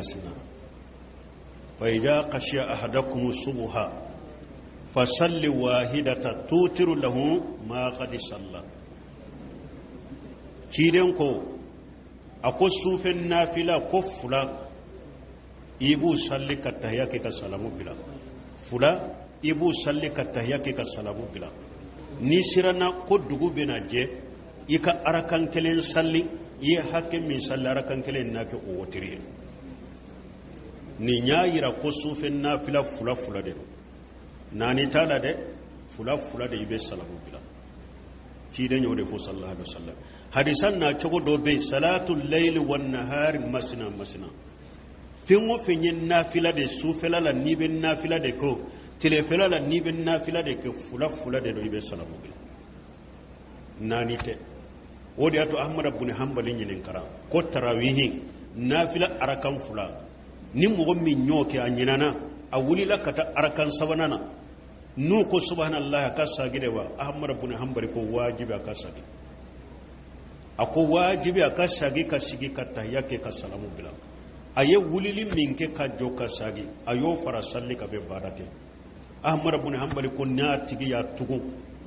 masina fa idha khashiya ahadakum subha fasalli wahidata tutiru lahu ma qad salla. Ciden ko a ko sufɛ nafila ko fila i b'u salli ka tahiya kɛ ka salamu bila, fila i b'u salli ka tahiya kɛ ka salamu bila. N'i siranna ko dugu bɛna jɛ, i ka arakan kelen salli, i ye hakɛ min salli arakan kelen n'a kɛ o wotiri ye. Nin y'a yira ko sufɛ nafila fila fila de don, naani t'a la dɛ, fila fila de i bɛ salamu bila. Ciden y'o de fɔ sallallahu alaihi wasallam. Hadisa na cogo dɔ bɛ yen, salatu layli wan nahari masina masina. Fɛn o fɛn ye nafila de sufɛla la, n'i bɛ nafila de kɛ, tilefɛla la n'i bɛ nafila de kɛ, fila fila de don i bɛ salamu bila, naani tɛ. O de y'a to Ahmada bun Hanbali ɲininkara ko tarawihi nafila arakan fila, ni mɔgɔ min y'o kɛ a ɲinana, a wulila ka taa arakan sabanan na, n'u ko subhanallah a ka sagi de wa? Ahmada bun Hanbali ko wajibi a ka sagi. A ko wajibi a ka sagi ka sigi ka tahiya kɛ ka salamu bila. A ye wulili min kɛ ka jɔ ka sagi, a y'o fara salli kan bɛ baara kɛ. Ahmada bun Hanbali ko n'a tigi y'a tugu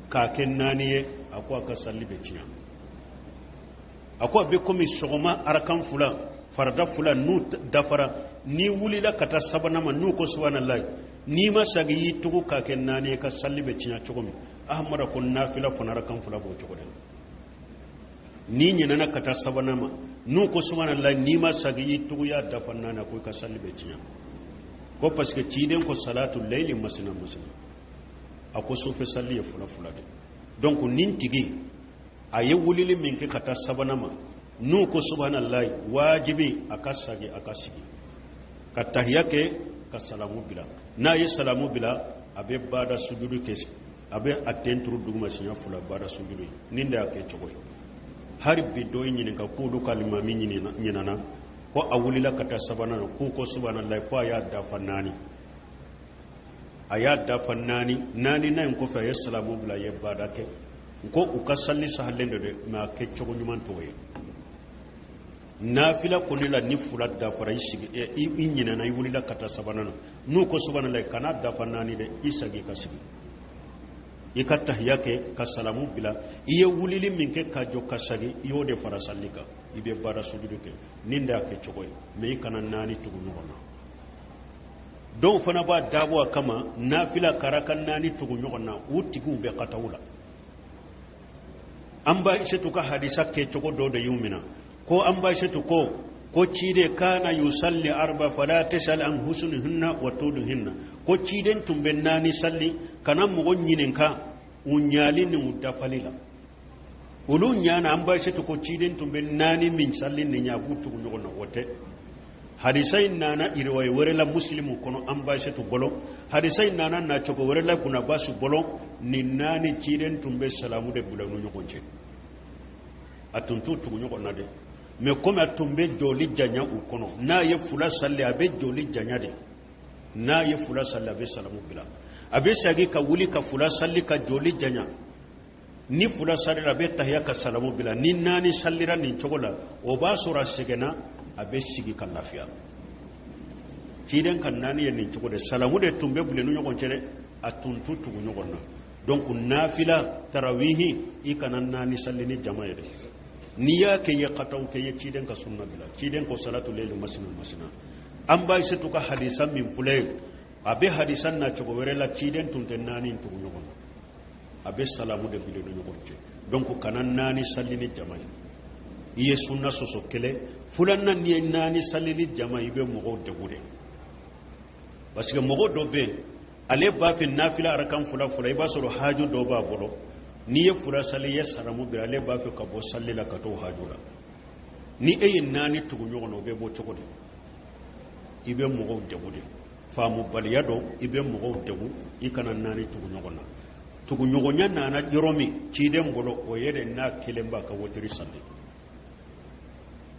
k'a kɛ naani ye, a ko a ka salli bɛ tiɲɛ. A ko a bɛ komi sɔgɔma arakan fila, farada fila, n'u dafara, n'i wulila ka taa sabanan ma, n'u ko subhanallah, n'i ma sagi y'i tugu k'a kɛ naani ye, ka salli bɛ tiɲɛ cogo min. Ahmada ko nafila fana arakan fila b'o cogo de la. N'i ɲinɛna ka taa sabanan ma, n'u ko subhanallah, n'i ma sagi y'i tugu y'a dafa naani, ko i ka salli bɛ tiɲɛ. Ko parce que ciden ko salatu layli masina masina, a ko sufɛ salli ye fila fila de. Donc nin tigi a ye wulili min kɛ ka taa sabanan ma, n'u ko subhanallah, wajibi a ka sagi, a ka sigi ka tahiya kɛ ka salamu bila. N'a ye salamu bila, a bɛ bada sujudu kɛ, a bɛ a ten turu duguma siɲɛ fila, bada sujudu ye. Nin de y'a kɛ cogo ye. Hali bi dɔ ye ɲininka k'olu ka alimami ɲinana ko a wulila ka taa sabanan na, k'u ko subhanallah, ko a y'a dafa naani, a y'a dafa naani, naani na in kɔfɛ a ye salamu bila, a ye bada kɛ. N ko u ka salli sahalen don dɛ, mɛ a kɛ cogo ɲuman t'o ye. Nafila kɔni la, ni fila dafara, i sigi, i ɲinɛna, i wulila ka taa sabanan na, n'u ko subhanallah, kana dafa naani dɛ, i sagi ka sigi, i ka tahiya kɛ ka salamu bila. I ye wulili min kɛ ka jɔ ka sagi, i y'o de fara salli kan, i bɛ baara sujudu kɛ. Nin de y'a kɛ cogo ye, mɛ i kana naani tugu ɲɔgɔn na. Dɔw fana b'a dabɔ a kama nafila karaka naani tugu ɲɔgɔn na, u tigiw bɛ kataw la. An ba Aisatu ka hadisa kɛcogo dɔ de y'u minɛ, ko an ba Aisatu ko ciden kana yusalli arba fala tasal an husnihinna wa tulihinna, ko ciden tun bɛ naani salli, kana mɔgɔ ɲininka u ɲali ni u dafali la. Olu ɲana an ba Aisatu ko ciden tun bɛ naani min salli nin ɲɛ, a b'u tugu ɲɔgɔn na, o tɛ. Hadisa in nana riwaya wɛrɛ la Muslimu kɔnɔ an ba Aisatu bolo, hadisa in nana nacogo wɛrɛ la Ibn Abbas bolo. Nin naani ciden tun bɛ salamu de bila u ni ɲɔgɔn cɛ, a tun t'u tugu ɲɔgɔn na dɛ, mɛ komi a tun bɛ jɔli janya u kɔnɔ, n'a ye fila salli a bɛ jɔli janya de, n'a ye fila salli a bɛ salamu bila, a bɛ segin ka wuli ka fila salli ka jɔli janya, ni fila sallira a bɛ tahiya ka salamu bila. Ni naani sallira nin cogo la, o b'a sɔrɔ a sɛgɛnna, a bɛ sigi ka lafiya. Ciden ka naani ye nin cogo de, salamu de tun bɛ bila ni ɲɔgɔn cɛ dɛ, a tun t'u tugu ɲɔgɔn na. Donc nafila tarawihi, i kana naani salli ni jama ye dɛ, n'i y'a kɛ i ye kataw kɛ, i ye ciden ka sunna bila. Ciden ko salatu layli masina masina. An ba Aisatu ka hadisa min filɛ ye, a bɛ hadisa na cogo wɛrɛ la, ciden tun tɛ naani tugu ɲɔgɔn na, a bɛ salamu de bila ni ɲɔgɔn cɛ. Donc kana naani salli ni jama ye, i ye sunna sɔsɔ kelen. Filanan, n'i ye naani salli ni jama ye, i bɛ mɔgɔw degun de, parce que mɔgɔ dɔ bɛ yen, ale b'a fɛ nafila arakan fila fila, i b'a sɔrɔ haju dɔ b'a bolo, n'i ye fila salli, i ye salamu bila, ale b'a fɛ ka bɔ salli la ka t'o haju la. Ni e ye naani tugu ɲɔgɔn na, o bɛ bɔ cogo di? I bɛ mɔgɔw degun de, faamubaliya don, i bɛ mɔgɔw degun. I kana naani tugu ɲɔgɔn na. Tuguɲɔgɔnya nana yɔrɔ min ciden bolo, o ye de n'a kelen b'a ka wotiri salli.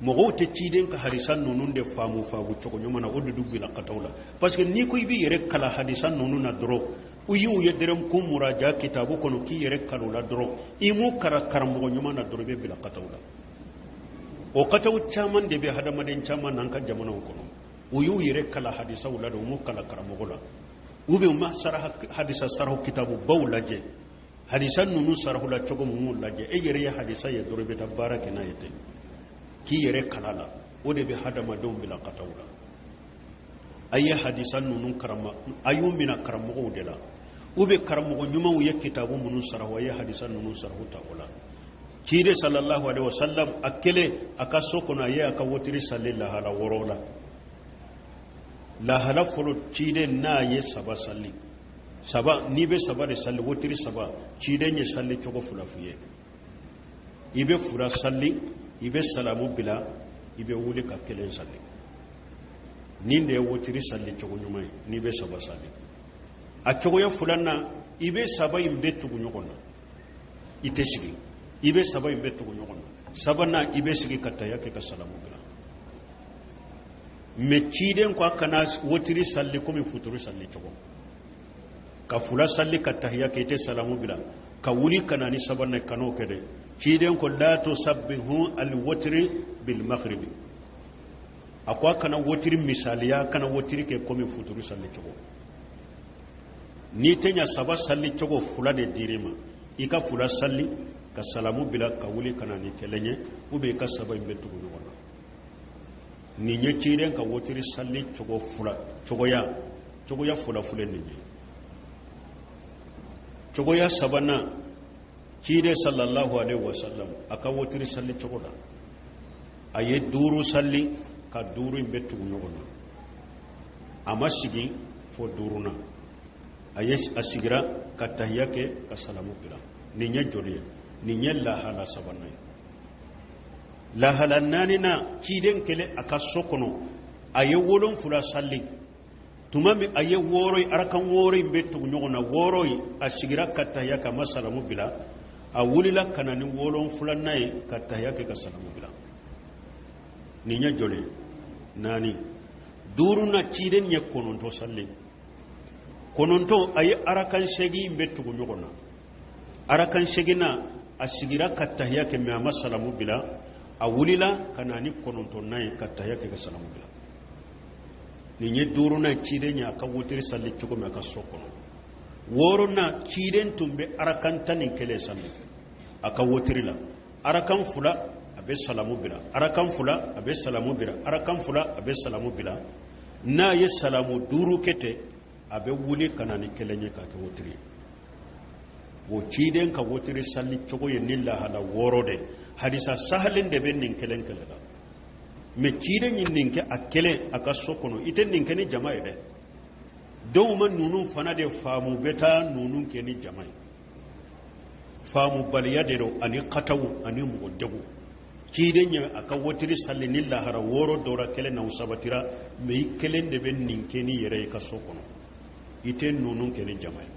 Mɔgɔw tɛ ciden ka hadisa ninnu de faamu cogo ɲuman na, o de du bila kataw la. Parce que n'i ko i b'i yɛrɛ kalan hadisa ninnu na dɔrɔn, u y'u ye dɔrɔn ko muraja kitabu kɔnɔ k'i yɛrɛ kalan o la dɔrɔn, i m'u kalan karamɔgɔ ɲuman na dɔrɔn, i bɛ bila kataw la. O kataw caman de bɛ hadamaden caman n'an ka jamanaw kɔnɔ. U y'u yɛrɛ kalan hadisaw la de, u m'u kalan karamɔgɔ la, ou bien u ma saraha hadisa sarahu kitabu baw lajɛ, hadisa ninnu sarahu la cogo min m'u lajɛ. E yɛrɛ ye hadisa ye dɔrɔn, i bɛ taa baara kɛ n'a ye ten k'i yɛrɛ kala la. O de bɛ hadamadenw bila ka taa o la. A ye hadisa ninnu karama, a y'u minɛ karamɔgɔw de la, u bɛ karamɔgɔ ɲumanw ye kitabu minnu sarahu, a ye hadisa ninnu sarahu ta o la. Ciden sallallahu alaihi wasallam a kelen a ka so kɔnɔ, a ye a ka wotiri sali lahala 6 la. Lahala fɔlɔ, ciden n'a ye 3 sali, 3, n'i bɛ 3 de sali, wotiri 3, ciden ye sali cogo 2 f'i ye. I bɛ 2 sali, i bɛ salamu bila, i bɛ wuli ka 1 sali. Nin de ye wotiri sali cogo ɲuman ye n'i bɛ 3 sali. A cogoya filanan, i bɛ 3 in bɛɛ tugu ɲɔgɔn na, i tɛ sigi, i bɛ 3 in bɛɛ tugu ɲɔgɔn na. Sabanan, i bɛ sigi ka taya kɛ ka salamu bila. Mɛ ciden ko a kana wotiri sali komi futuru sali cogo, ka 2 sali ka tahiya kɛ, i tɛ salamu bila, ka wuli ka na ni sabanan, kan'o kɛ dɛ. Ciden ko la tusabbihu alwotiri bil maghribi, a ko a kana wotiri misaliya, kana wotiri kɛ komi futuru sali cogo. N'i tɛ ɲa 3 sali cogo, 2 de dir'i ma, i ka 2 sali ka salamu bila ka wuli ka na ni 1 ye, ou bien i ka 3 in bɛɛ tugu ɲɔgɔn na. Nin ye ciden ka wotiri sali cogo fila, cogoya fila filɛ nin ye. Cogoya sabanan, ciden sallallahu alaihi wasallam a ka wotiri sali cogo la, a ye 5 sali ka 5 in bɛɛ tugu ɲɔgɔn na. A ma sigi fo 5nan, a sigira ka tahiya kɛ ka salamu bila. Nin ye joli ye? Nin ye lahala sabanan ye. Lahala naaninan, ciden kelen a ka so kɔnɔ, a ye 7 sali. Tuma min a ye 6 ye, arakan 6 in bɛ tugu ɲɔgɔn na, 6 in a sigira ka tahiya kɛ, a ma salamu bila, a wulila ka na ni 7nan ye ka tahiya kɛ ka salamu bila. Nin ye joli ye? 4. 5nan, ciden ye 9 sali. 9, a ye arakan 8 bɛ tugu ɲɔgɔn na. Arakan 8nan, a sigira ka tahiya kɛ, mɛ a ma salamu bila, a wulila ka na ni 9nan ye ka tahiya kɛ ka salamu bila. Nin ye 5nan ciden ye a ka wotiri sali cogo min a ka so kɔnɔ. 6nan, ciden tun bɛ arakan 11 sali a ka wotiri la. Arakan 2 a bɛ salamu bila, arakan 2 a bɛ salamu bila, arakan 2 a bɛ salamu bila. N'a ye salamu 5 kɛ ten, a bɛ wuli ka na ni 1 ye k'a kɛ wotiri ye. O ciden ka wotiri sali cogo ye ni lahala 6 de. Hadisa sahalen de bɛ nin kelen kelen la. Mɛ ciden ye nin kɛ a kelen a ka so kɔnɔ, i tɛ nin kɛ ni jama ye dɛ. Dɔw ma ninnu fana de faamu, bɛ taa ninnu kɛ ni jama ye. Faamubaliya de don, ani kataw ani mɔgɔ degun. Ciden ye a ka wotiri sali ni lahara 6 dɔra kelen na, o sabatira, mɛ i kelen de bɛ nin kɛ ni yɛrɛ ye ka so kɔnɔ, i tɛ ninnu kɛ ni jama ye.